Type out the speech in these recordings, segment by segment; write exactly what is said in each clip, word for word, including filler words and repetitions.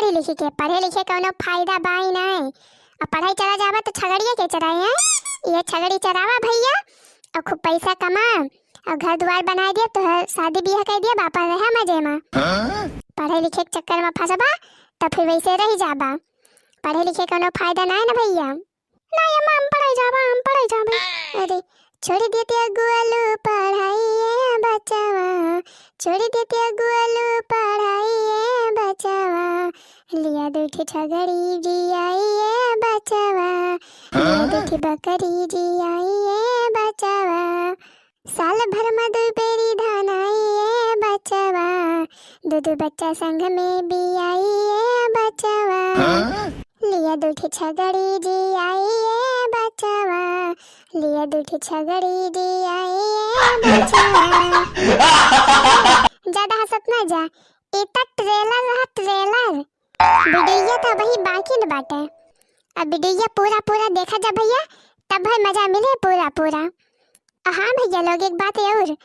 पढ़े लिखे के, पढ़े लिखे कौनो फायदा बाई नाय। अब पढ़ाई चला जाबा तो छगड़िया के चराए हैं, ये छगड़ी चरावा भैया, और खूब पैसा कमा, और घर दुआर बनाए दिया, तो शादी बियाह कर दिया, बापा रहा मजे में। पढ़े लिखे के चक्कर में फंसबा तो फिर वैसे रह जाबा। पढ़े लिखे कौनो फायदा नाय ना भैया। नहीं अम्मा, हम पढ़ाई जाबा, हम पढ़ाई जाबा। अरे, छोड़ देते अगुआलू पढ़ाई ए बचवा, छोड़ देते अगुआलू पढ़ाई ए बचवा, लिया दू ठे छगड़ी जियाई ए बचवा, लिया दू ठे बकरी जियाई ए बचवा। साल भर में दू बेरी धान आई ए बचवा, दू दू बच्चा संग में बियाई ए बचवा। लिया दू ठे छगड़ी जियाई ए बचवा, लिया दू ठे छगड़ी जियाई ए बचवा। ज्यादा हंसत ना जा, इतना ट्रेलर रहा ट्रेलर। वीडियो तो वही बाकी न बाटे। अब वीडियो पूरा पूरा देखा जा भैया, तब भाई मजा मिले पूरा पूरा। हाँ भैया लोग, एक बात और,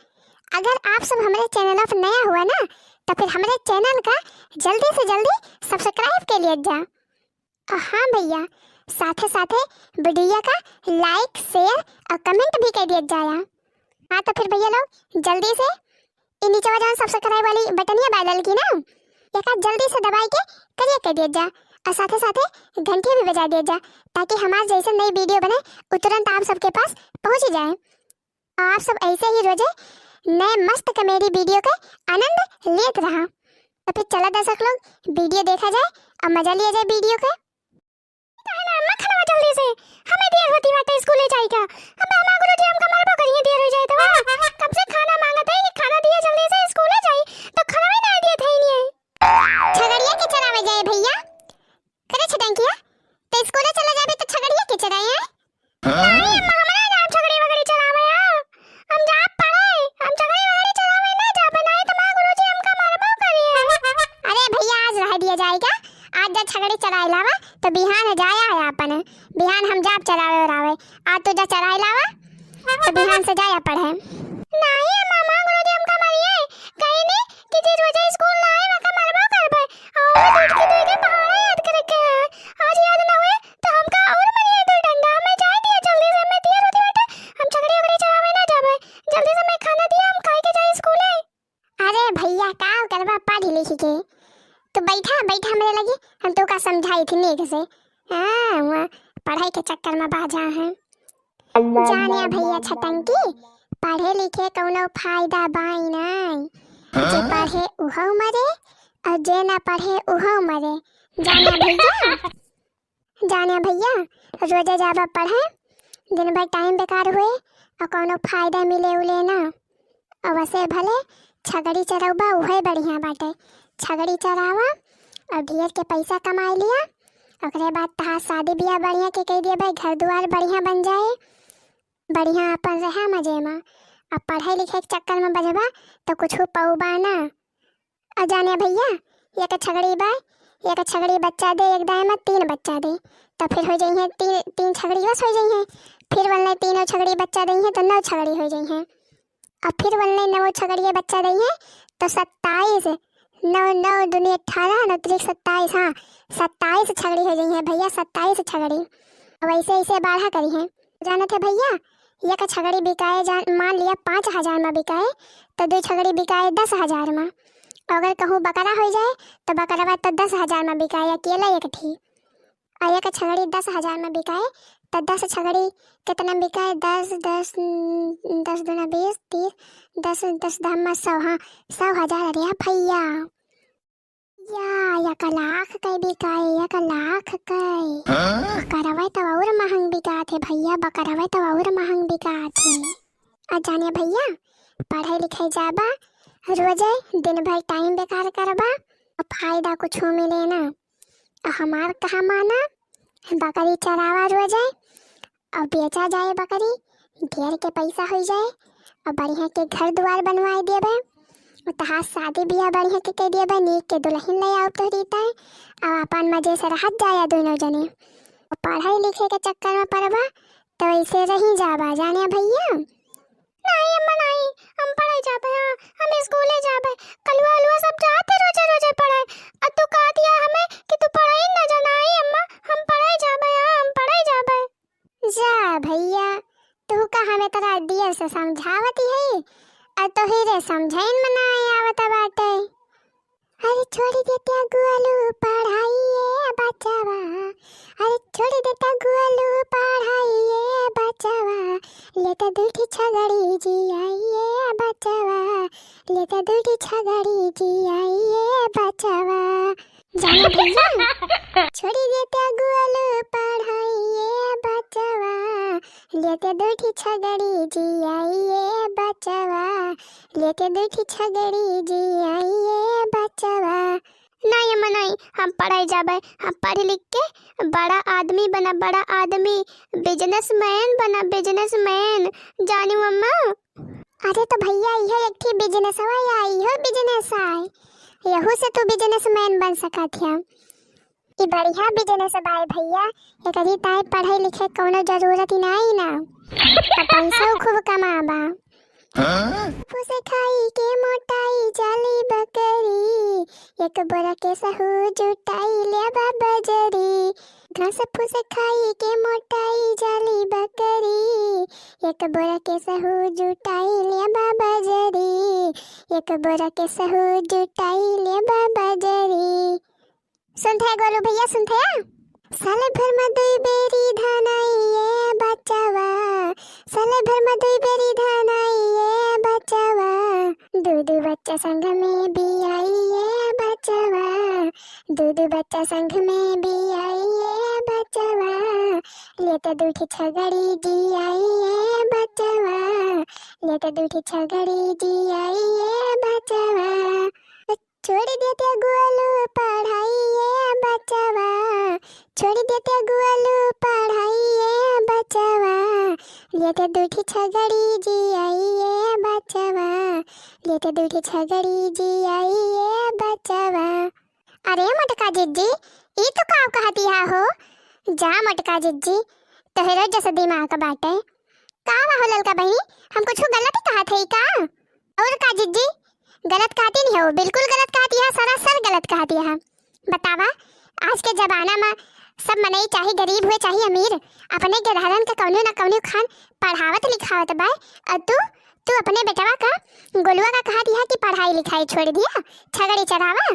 अगर आप सब हमारे चैनल पर नया हुआ ना, तो फिर हमारे चैनल का जल्दी से जल्दी सब्सक्राइब कर लिया जा। हाँ भैया, साथे साथे वीडियो का लाइक, शेयर और कमेंट भी कर दिया जाया। हाँ तो फिर भैया लोग, जल्दी से ई नीचे वाला जौन सब्सक्राइब वाली बटनिया बा ललकी ना, एका जल्दी से दबाई के करिया कर दिया जा और साथे साथे घंटी भी बजा दिया जा, ताकि हमार जैसे नई वीडियो बने वो तुरंत आप सबके पास पहुँच जाए। आप सब ऐसे ही रोजे नए मस्त कॉमेडी वीडियो के आनंद लेत रहा। तो फिर चला दर्शक लोग, वीडियो देखा जाए और मजा लिया जाए वीडियो के। काहे ना अम्मा, खाना जल्दी से, हमें देर होती बाटे स्कूले जाई का। अब हमार गुरुजी हमका मारबो करिए, देर हो जाए तो। कब से खाना मांगत है कि खाना दिए जल्दी से, स्कूले जाई, तो खाना भी ना दिए थे इन्हें। छगड़िया के चरावे जाए भैया, करे छटंकिया, तो स्कूले चला जाबे तो छगड़िया के चराए हैं। नहीं अम्मा, हमरा ना छगड़ी वगड़ी चरावे है। हम जाब पढ़े, हम छगड़ी वगड़ी चरावे ना जाबे, नहीं तो माँ गुरुजी हमका मारबो करिए। अरे भैया, आज रह दिया जाएगा, आज जा छगड़ी चराए लावा, तो बिहान जाया है आपन, बिहान हम जाब चरावे उरावे, आज तू जा चराए लावा, तो बिहान से जाया पढ़े। नहीं अम्मा, माँ गुरुजी हमका मारिए, कहीं नहीं कि जे रोजे स्कूल ना आए, वका मारबो करबे, और दूध के दे दे पहाड़ा याद करके है, आज याद ना हुए, तो हमका और मरिए दो डंडा, हमें जाए दिया जल्दी से, हमें दिया रोटी बेटा, हम छगड़ी वगड़ी चरावे ना जाबे, जल्दी से हमें खाना दिया, हम खाए के जाए स्कूले। अरे भैया, का करबा पढ़ लिख के, तू बैठा, बैठा हमरे लगे, हम तोका समझाई थी नीक से। हाँ, वहाँ पढ़ाई के चक्कर में बाझा है। जानिया भैया छटंकी, पढ़े लिखे कौनो फायदा बाई नाई। जे पढ़े उहो मरे, और जे ना पढ़े उहो मरे। जानिया भैया, जाने भैया, रोजे जाबा पढ़े, दिन भर टाइम बेकार हुए और कौनो फायदा मिले उले ना। और वैसे भले छगड़ी चरौबा, उहे बढ़िया बाटे। छगड़ी चरावा और ढेर के पैसा कमाई लिया, ओकरे बाद तहार शादी बियाह बढ़िया के कई दिया भाई, घर दुआर बढ़िया बन जाए, बढ़िया अपन रहा मजे में। अब पढ़े लिखे के चक्कर में बझबा तो कुछ पौबा ना। और जाने भैया, एक छगड़ी बा, एक छगड़ी बच्चा दे, एक दाएँ में तीन बच्चा दे, तो फिर हो जाइए तीन, तीन छगड़ी बस हो जाइए। फिर वल्ले तीनों छगड़ी बच्चा दे हैं तो नौ छगड़ी हो जाइए। और फिर वल्ले नौ छगड़ी बच्चा दे हैं तो सत्ताईस, नौ, नौ दूनी अठारह, नौ त्रिक सत्ताईस, हाँ, सत्ताईस छगड़ी हो जाइए भैया, सत्ताईस छगड़ी। अब ऐसे ऐसे बाढ़ा करी हैं। जानत है भैया, एक छगड़ी बिकाए जा, मान लिया पाँच हजार में बिकाए, तो दो छगड़ी बिकाए दस हजार में। और अगर कहूँ बकरा हो जाए, तो बकरवा तो दस हजार में बिकाए, अकेला एक ठी। और एक छगड़ी दस हजार में बिकाए, तो दस छगड़ी कितना में बिकाए? दस, दस, न, दस दूना बीस, तीस, दस, दस धामा सौ, हाँ, सौ हजार। अरे भैया, या, एक लाख के बिकाए, एक लाख के। हाँ? बकरवे तो और महंग बिकात है भैया, बकरवे तो और महंग बिकात है। आ जाने भैया, पढ़े लिखे जाबा, रोजे दिन भर टाइम बेकार करबा, और फायदा कुछ मिले ना। और हमार कहा माना, बकरी चरावा रोजे, और बेचा जाए बकरी, ढेर के पैसा हो जाए, और बढ़िया के घर दुआर बनवाए देबे, और तहार शादी बियाह बढ़िया के कह देबे, नीक के दुल्हन ले आओ तोहरी ताए, और अपन मजे से रहत जाया दोनों जने। और पढ़े लिखे के चक्कर में पड़बा, तो ऐसे रही जाबा, जाने भैया। नहीं अम्मा नहीं, हम पढ़े जाबे, हाँ, हम स्कूले जाबे। कलुआ अलुआ सब जाते रोजे रोजे पढ़े, और तू कह दिया हमें कि हम इतना देर से समझावती है, और तोहिरे समझइन में ना आवत बाटे। अरे छोड़ी देते गोलू पढ़ाई ये बचवा, अरे छोड़ी देते गोलू पढ़ाई ये बचवा, लेते दुठी छगड़ी जियाई ये बचवा, लेते दुठी छगड़ी जियाई ये बचवा। जाने भैया, छोड़ी देते गोलू पढ़ाई ये बचवा, लेते दुठी छगड़ी जियाई ये बचवा, लेते दुठी छगड़ी जियाई ये बचवा। ना ये मनई, हम पढ़ाई जाबे, हम पढ़ लिख के बड़ा आदमी बना, बड़ा आदमी, businessman बना, businessman। जानी मम्मा। अरे तो भैया, इहे एक ठी business हवा या इहो business आय, यहू से तू businessman बन सकत है। ई बढ़िया business बाय भैया, एकरी ताई पढ़े लिखे कौनो जरूरत ही नाई ना, और पैसो खूब कमाबा। हाँ? फूस खाई के मोटाई जाली बकरी, एक बोरा के सहू जुटाई लेबा बजरी। घास फूस खाई के मोटाई जाली बकरी, एक बोरा के सहू जुटाई लेबा बजरी, एक बोरा के सहू जुटाई लेबा बजरी। सुनत है गोलू भैया, सुनत है? साल भर में दुई बेरी धान आई ये बचवा, साल भर में दुई बेरी धान आई ये बचवा, दू दू बच्चा संग में बियाई ये बचवा, दू दू बच्चा संग में बियाई ये बचवा, लेते दुठी छगड़ी जियाई ये बचवा, लेते दुठी छगड़ी जियाई ये बचवा। छोड़ी देते गोलू पढ़ाई ये बचवा, छोड़ी देते गोलू पढ़ाई ये बचवा, लेते दुठी छगड़ी जियाई ये बचवा, लेते दुठी छगड़ी जियाई ये बचवा। अरे मोटका जिज्जी, ई तो का कहतिया हो? जा मोटका जिज्जी, तोहरो जस दिमाग बाटे। का बा हो ललका बहिनी, हम कुछ गलत कहत हई का? और का जिज्जी, गलत कहती नहीं हो, बिल्कुल गलत कहती है, सरासर गलत कहती है। बतावा, आज के जमाना में सब मनई चाहे गरीब हुए चाहे अमीर, अपने गिरहरन के कौनो ना कौनो खान पढ़ावत लिखावत बाय, और तू, तू अपने बेटवा का गोलुआ का कहत है कि पढ़ाई लिखाई छोड़ दिया, छगड़ी चरावा।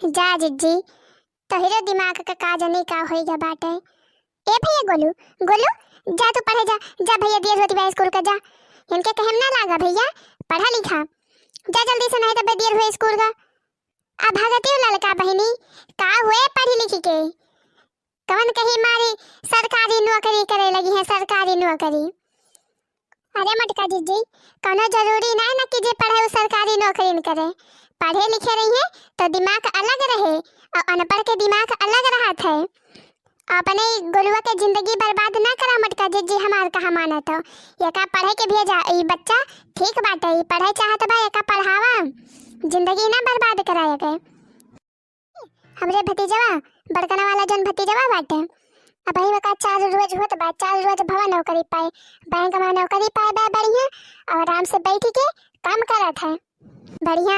जा जिज्जी, तोहरे दिमाग के का जाने का होई गया बाटे। ए भैया गोलू, गोलू, जा तू पढ़े जा, जा भैया देर होती बा स्कूल का, जा। इनके कहे में ना लागा भैया, पढ़ा लिखा। जा जल्दी से, नहीं तो बे देर हुए स्कूल का। अब भगती ललका बहिनी, का हुए पढ़ी लिखी के? कवन कहीं मारी सरकारी नौकरी करे लगी है, सरकारी नौकरी। अरे मोटका जिज्जी, कौनो जरूरी ना है ना कि जे पढ़े उ सरकारी नौकरी न करे। पढ़े लिखे रही है तो दिमाग अलग रहे और अनपढ़ के दिमाग अलग रहत है। अपने ई गोलुआ के जिंदगी बर्बाद ना करा मोटका जिज्जी, हमार कहा मानत हो। एका पढ़े के भेजा, ई बच्चा ठीक बाटे, ई पढ़े चाहत बा, एका पढ़ावा, जिंदगी ना बर्बाद करा एके। हमरे भतीजवा, बड़कना वाला जौन भतीजवा बाटे, अबही ओका चार रोज होत बा, चार रोज भवा नौकरी पाए, बैंक में नौकरी पाए बा बढ़िया, और आराम से बैठ के काम करत है। बढ़िया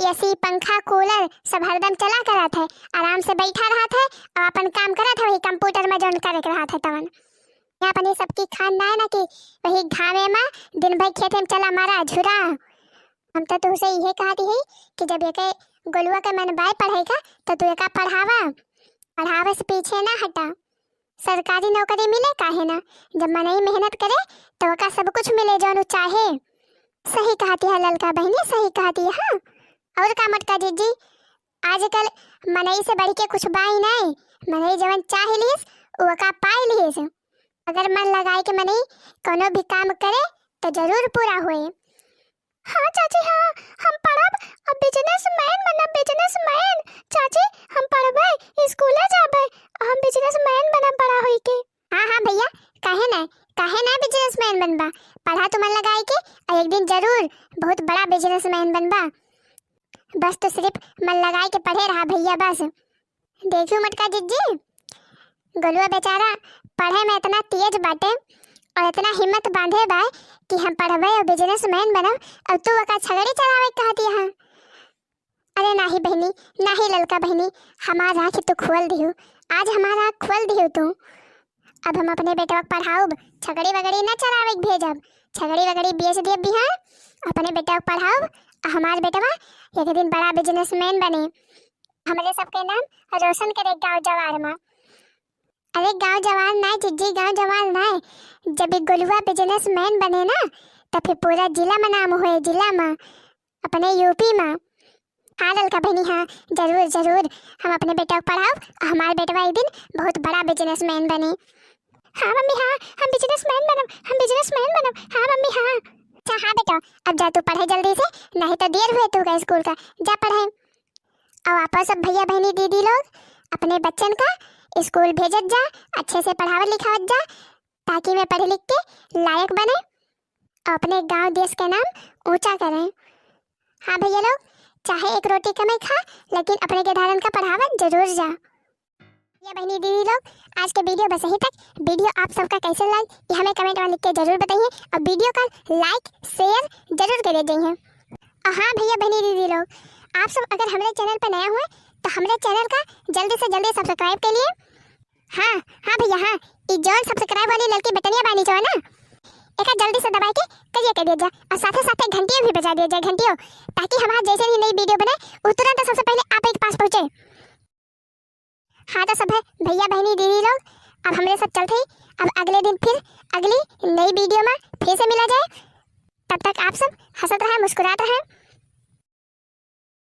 एसी, पंखा, कूलर सब हरदम चला करत है, आराम से बैठा रहत है और अपन काम करत है, वही कंप्यूटर में जौन करे के रहत है तवन। यहाँ अपनी सबकी खान ना है ना कि वही घामे में दिन भर खेते में चला मारा झुरा। हम तो तुहसे इहे कहती है कि जब एके गोलुआ के मन बाय पढ़े का, तो तू एका पढ़ावा, पढ़ावे से पीछे ना हटा। सरकारी नौकरी मिले काहे ना, जब मनई मेहनत करे तो ओका सब कुछ मिले जौन उ चाहे। सही कहती है ललका बहिनी, सही कहती है। हाँ, और का मोटका जिज्जी, आजकल मनई से बढ़ के कुछ बाई नहीं, मनई जवन चाह लिहिस ओका पाई लिहिस। अगर मन लगाए के मनई कोनो भी काम करे तो जरूर पूरा होए। हाँ चाची, हाँ, हम पढ़ब और businessman बनब, businessman। चाची, हम पढ़बे, स्कूले जाबे, हम businessman बनब बड़ा होई के। हाँ, हाँ भैया, काहे ना, काहे ना businessman बनबा? पढ़ा तू मन लगाए के, और एक दिन जरूर बहुत बड़ा businessman बनबा। बस तू सिर्फ मन लगाए के पढ़े रहा भैया, बस। देखियो मोटका जिज्जी, गोलुआ बेचारा पढ़े में इतना तेज बाटे और इतना हिम्मत बांधे बा कि हम पढ़बे और businessman बनब, और तू ओका छगड़ी चरावे कहती है। अरे नाही बहिनी, नाही ललका बहिनी, हमार आँख तू खोल दिहू, आज हमार आँख खोल दिहू तू। अब हम अपने बेटवा के पढ़ाउब, छगड़ी वगड़ी ना चरावे के भेजब। छगड़ी वगड़ी बेच देब बिहान, अपने बेटा के पढ़ाउब, आ हमार बेटवा एक दिन बड़ा businessman बने, हमरे सबके नाम रोशन करे गाँव जवार में। अरे गाँव जवार नाय जिज्जी, गाँव जवार नाय, जब ई गोलुआ businessman बने ना, त फिर पूरा जिला में नाम होए, जिला में, अपने यूपी में। हाँ ललका बहिनी, हाँ, जरूर जरूर, हम अपने बेटा के पढ़ाउब, हमार बेटवा एक दिन बहुत बड़ा businessman बने। हाँ मम्मी, हाँ, हम businessman बनब, हम businessman बनब, हाँ मम्मी, हाँ। अच्छा हाँ बेटा, अब जा तू पढ़े जल्दी से, नहीं तो देर हुए तू का स्कूल का, जा पढ़े। अब आपा सब भैया बहिनी दीदी लोग अपने बच्चन का स्कूल भेजत जा, अच्छे से पढ़ावत लिखावत जा, ताकि मैं पढ़ लिख के लायक बने और अपने गांव देश के नाम ऊंचा करें। हाँ भैया लोग, चाहे एक रोटी कम खा, लेकिन अपने के धारन का पढ़ावत जरूर जा। भैया बहिनी दीदी लोग, आज के video बस यहीं तक। Video आप सबका कैसे लग, ये हमें comment में लिख के जरूर बताइए, और video का like share जरूर करे जाइए। और हाँ भैया बहिनी दीदी लोग, आप सब अगर हमरे channel पर नया हुए तो हमरे channel का जल्दी से जल्दी subscribe कर लिए। हाँ हाँ भैया, हाँ, ई जौन subscribe वाली ललकी बटनिया बानी जो है ना, एका जल्दी से दबाए के करिया कर दिया जा, और साथे साथे घंटिया भी बजा दिया जाए, घंटियो, ताकि हमार जैसे ही नई video बने, वो तुरंत सबसे पहले आप ही के पास पहुँचे। हाँ तो सब है भैया बहिनी दीदी लोग, अब हमरे सब चलते ही, अब अगले दिन फिर अगली नई video में फिर से मिला जाए। तब तक आप सब हंसत रहें, मुस्कुरात रहें,